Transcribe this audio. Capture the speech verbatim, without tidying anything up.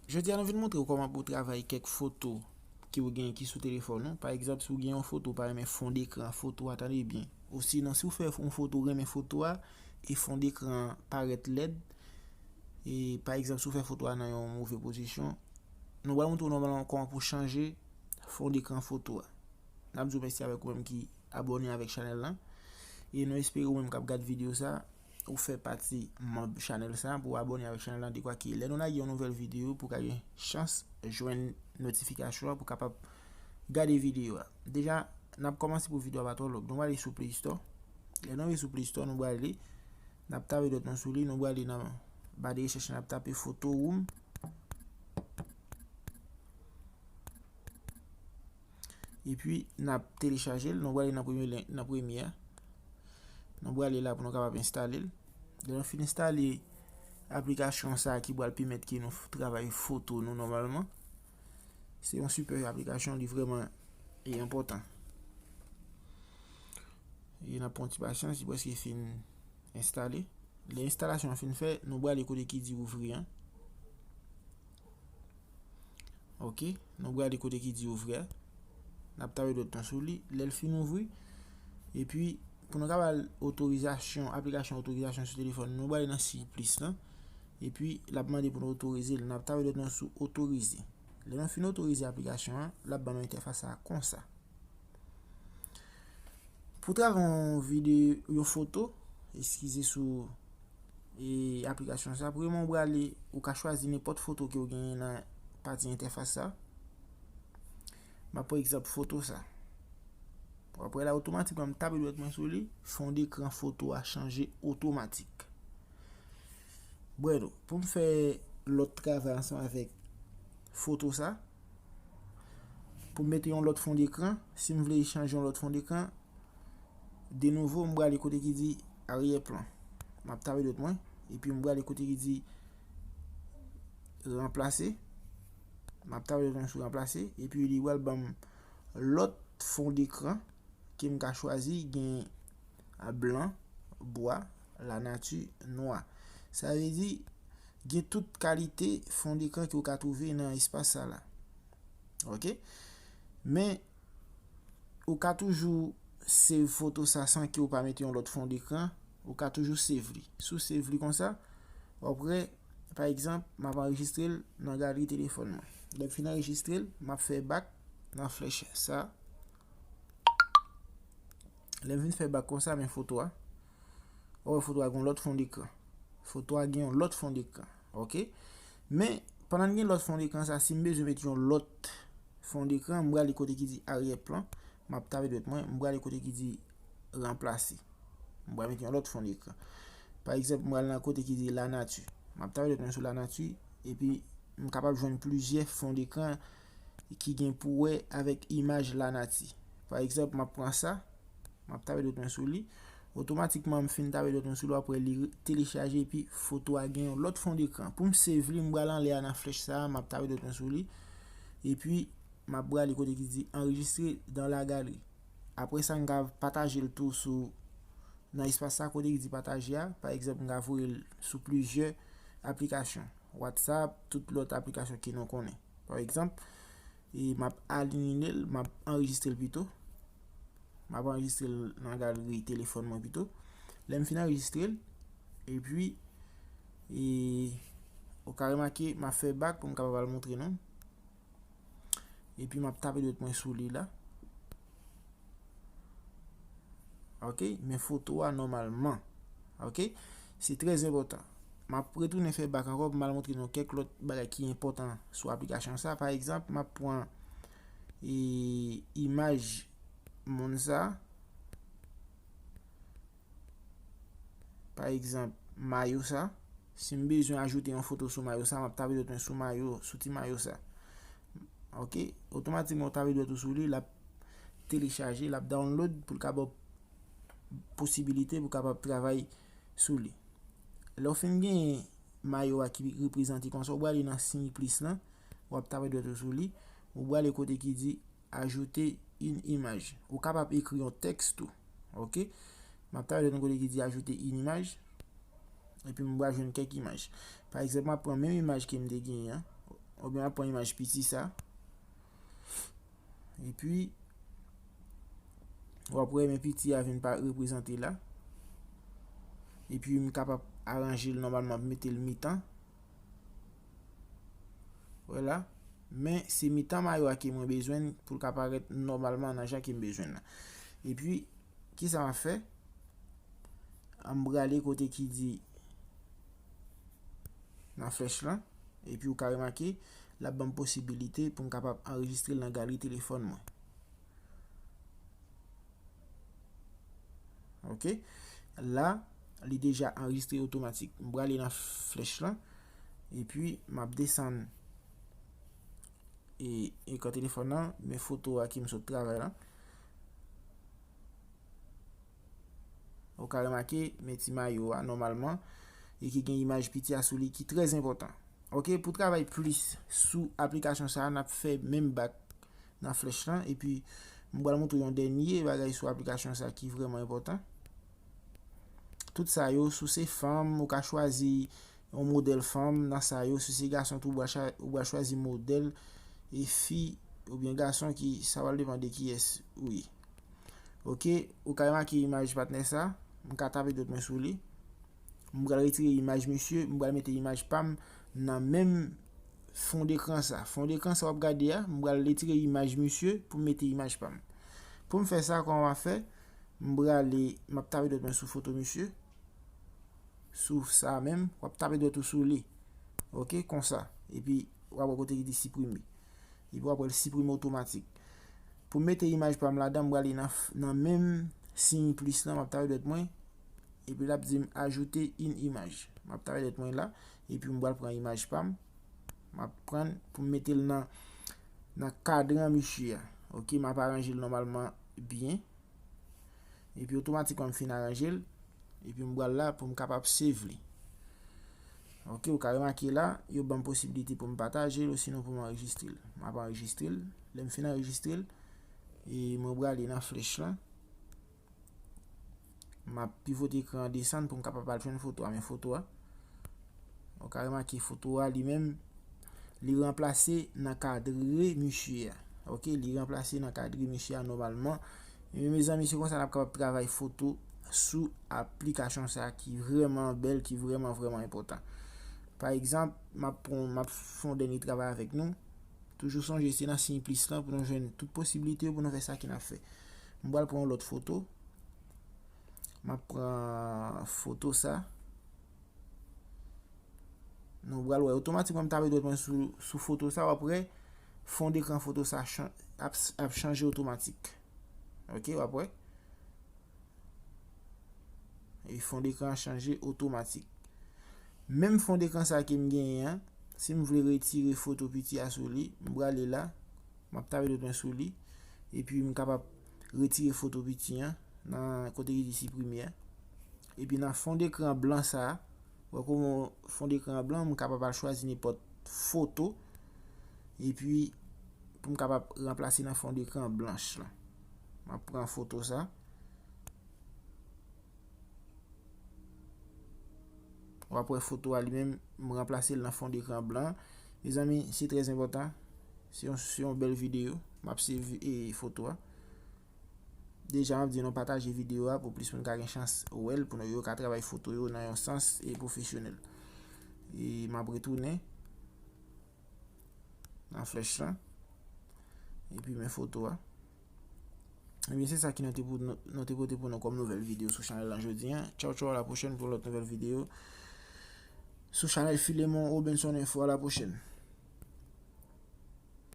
Jodi a nou vin montre w kòman pou w travay kèk foto ke w gen ki sou telefòn ou. Pa egzanp, si w gen yon foto, w pa renmen fon dekran foto a, tande byen. Osinon, si w fè yon foto, w renmen foto a, e fon dekran an parèt lèd, e pa egzanp, si w fè foto a nan yon move pozisyon, nou pral montre w nòmalman kòman pou w chanje fon dekran foto a. N ap di w mèsi avèk ou menm ki abòne avèk chanèl lan. E nou espere ou menm k ap gad videyo sa, ou fè pati manm chanèl sa pou w abòne avèk chanèl lan, dekwa ke lè nou lage yon nouvèl videyo pou w ka gen chans jwenn notifikasyon an pou w kapab gade videyo a. Deja, n ap kòmanse pou videyo a pa twò long. Nou prale sou Play Store. Lè nou rive sou Play Store, nou prale, n ap tape dwèt nou sou li, nou prale nan ba de rechèch, n ap tape Photo Room. Epi, n ap telechaje l, nou prale nan premye len-, nan premye a. Nou prale la pou nou kapab enstale l. Lè nou fin enstale aplikasyon sa a ki pral pèmèt ke nou f-, travay foto nou nòmalman. Se yon sipè aplikasyon, li vrèman e enpòtan. E n ap pran ti pasyans, li prèske fin enstale. Lè enstalasyon an fin fè, nou prale kote ki di ouvri an. Ok, nou prale kote ki di ouvri a. N ap tape dwèt nou sou li. Lè l fin ouvri, epi pou nou ka ba l otorizasyon, aplikasyon otorizasyon sou telefòn, nou prale nan siy plis lan. Epi l ap mande pou nou otorize l. N ap tape dwèt nou sou otorize. Lè nou fin otorize aplikasyon an, l ap ban nou entèfas sa konsa. Pou travay yon videyo, yon foto, eskize sou, e, aplikasyon sa, premye w prale, ou ka chwazi nenpòt foto ke w genyen nan pati entèfas sa. M ap pran egzanp foto sa. W ap wè la otomatikman m tape dwèt mwen sou li, fon dekran foto a chanje otomatik. Bueno, pou m fè lòt travay ansanm avèk foto sa, pou m mete yon lòt fon dekran, si m vle chanje yon lòt fon dekran, de nouvo, m prale kote ki di aryè plan. M ap tape dwèt mwen, epi m prale kote ki di ranplase. M ap tape dwèt mwen sou ranplase, epi li pral ban m lòt fon dekran ke m ka chwazi, gen blan, bwa, lanati, nwa. Sa vle di, gen tout kalite fon dekran ke w ka twouve nan espas sa la. Ok? Men, ou ka toujou save foto sa san ke w pa mete yon lòt fon dekran. Ou ka toujou save li. Si w save li konsa, w ap wè, pa egzanp, m ap anrejistre l nan galri telefòn mwen. Lè m fin anrejistre l, m ap fè back nan flèch sa. Lè m fin fè back konsa, men foto a. Ou wè foto a gen yon lòt fon dekran. Foto a gen yon lòt fon dekran. Ok? Men, pandan n gen lòt fon dekran sa, si m bezwen mete yon lòt fon dekran, m prale kote ki di aryè plan, m ap tape dwèt mwen, m prale kote ki di ranplase. M pral mete yon lòt fon dekran. Pa egzanp, m pral nan kote ki di lanati. M ap tape dwèt mwen sou lanati, epi m kapab jwenn plizyè fon dekran ki gen pou wè avèk imaj lanati. Pa egzanp, m ap pran sa, m ap tape dwèt mwen sou li. Otomatikman, m fin tape dwèt mwen sou li, apre li telechaje, epi foto a gen yon lòt fon dekran. Pou m save li, m pral anlè a nan flèch sa a, m ap tape dwèt mwen sou li. Epi, m ap prale kote ki di enregistrer dans la galerie. Apre sa, m ka pataje l tou sou, nan espas sa kote ki di pataje a. Pa egzanp, m ka voye l sou plizyè aplikasyon. WhatsApp, tout lòt aplikasyon ke nou konnen. Pa egzanp, e m ap alinye l, m ap anrejistre l pito. M ap anrejistre l nan galri telefòn mwen pito. Lè m fin anrejistre l, epi, e, ou ka remake, m ap fè back pou m kapab al montre nou. Epi m ap tape dwèt mwen sou li la. Ok, men foto a nòmalman. Ok, se trè enpòtan. M ap retounen fè back ankò pou m al montre nou kèk lòt bagay ki enpòtan sou aplikasyon sa. Pa egzanp, m ap pran, e, imaj moun sa. Pa egzanp, mayo sa. Si m bezwen ajoute yon foto sou mayo sa, m ap tape dwèt mwen sou mayo, sou ti mayo sa. Ok, otomatikman ou tape dwèt ou sou li, l ap telechaje, l ap download pou l ka ba w posibilite pou w kapab travay sou li. Lè w fin gen mayo a ki reprezante konsa, ou prale nan siy plis lan, w ap tape dwèt ou sou li, ou prale kote ki di ajouter une image. Ou kapab ekri yon tèks tou. Ok? M ap tape dwèt mwen kote ki di ajouter une image. Epi m pral jwenn kèk imaj. Pa egzanp, m ap pran menm imaj ke m te genyen an. Oubyen m ap pran imaj piti sa. Epi, w ap wè men piti a vin pa reprezante la. Epi m kapab aranje l nòmalman, mete l mitan. Vwala. Men se mitan mayo a ke mwen bezwen pou l ka parèt nòmalman nan jan ke m bezwen l la. Epi, kisa m ap fè? M prale kote ki di nan flèch lan. Epi ou ka remake, l ap ban m posibilite pou m kapab anrejistre l nan galri telefòn mwen. Ok. La, li deja anrejistre otomatik. M prale nan flèch lan. Epi, m ap desann e, ekran telefòn nan, men foto a ke m sot travay la. Ou ka remake, men ti mayo a, nòmalman, e ki gen imaj piti a sou li, ki trè enpòtan. Ok, pou travay plis sou aplikasyon sa a, n ap fè menm bak nan flèch lan, epi m pral montre yon dènye bagay sou aplikasyon sa a ki vrèman enpòtan. Tout sa yo, si w se fanm, ou ka chwazi yon modèl fanm nan sa yo, si w se gason tou, ou pral cha-, ou pral chwazi modèl e fi oubyen gason ki, sa pral depann de kiyès ou ye. Ok, ou ka remake imaj patnè sa, m ka tape dwèt mwen sou li. M pral retire imaj misye, m pral mete imaj pa m nan menm fon dekran sa. Fon dekran sa w ap gade a, m pral retire imaj misye pou m mete imaj pa m. Pou m fè sa, kòman m ap fè? M prale, m ap tape dwèt mwen sou foto misye. Sou sa menm, w ap tape dwèt ou sou li. Ok, konsa. Epi, w ap wè kote ki di siprime. Epi, w ap wè l siprime otomatik. Pou m mete imaj pa m ladan, m prale nan, nan menm siy plis lan, m ap tape dwèt mwen. Epi, l ap di m ajoute une image. M ap tape dwèt mwen la. Epi, m pral pran imaj pa m. M ap pran pou m mete l nan, nan kadran misye a. Ok, m ap aranje l nòmalman byen. Epi otomatikman m fin aranje l. Epi m pral la pou m kapab save li. Ok, ou ka remake la, yo ban m posibilite pou m pataje l osinon pou m anrejistre l. M ap anrejistre l. Lè m fin anrejistre l, e mwen prale nan flèch lan. M ap pivote ekran an desann pou m kapab al jwenn foto a. Men foto a. Ou ka remake foto a li menm, li ranplase nan kadre misye a. Ok, li ranplase nan kadre misye a nòmalman. Men mezanmi, se konsa n ap kapab travay foto sou aplikasyon sa a ki vrèman bèl, ki vrèman, vrèman enpòtan. Pa egzanp, m ap pran, m ap fè yon dènye travay avèk nou. Toujou sonje, se nan siy plis lan pou nou jwenn tout posiblite yo pou nou fè sa ke n ap fè. M pral pran yon lòt foto. M ap pran foto sa. Nou pral wè otomatikman m tape dwèt mwen sou, sou foto sa, w ap wè fon dekran foto sa chan-, ap, ap chanje otomatik. Ok, w ap wè. E fon dekran an chanje otomatik. Menm fon dekran sa ke m genyen an, si m vle retire foto piti a sou li, m prale la, m ap tape dwèt mwen sou li, epi m kapab retire foto piti an nan kote ki di siprime a. Epi nan fon dekran blan sa a, wè kòman fon dekran blan, m kapab al chwazi nenpòt foto, epi pou m kapab ranplase nan fon dekran blanch lan. M ap pran foto sa. W ap wè foto a li menm, m ranplase l nan fon dekran blan. Mezanmi, se trè enpòtan. Se yon, se yon bèl videyo. M ap save, e, foto a. Deja, m ap di nou pataje videyo a pou plis moun ka gen chans wè l, pou nou yo ka travay foto yo nan yon sans e pwofesyonèl. E m ap retounen nan flèch lan. Epi men foto a. Ebyen, se sa ki nou te pou, nou, nou te pote pou nou kòm nouvèl videyo sou chanèl lan jodi a. Tchaw, tchaw, a la pwochèn pou lòt nouvèl videyo sou chanèl Filemon Robinson Info. A la pwochèn.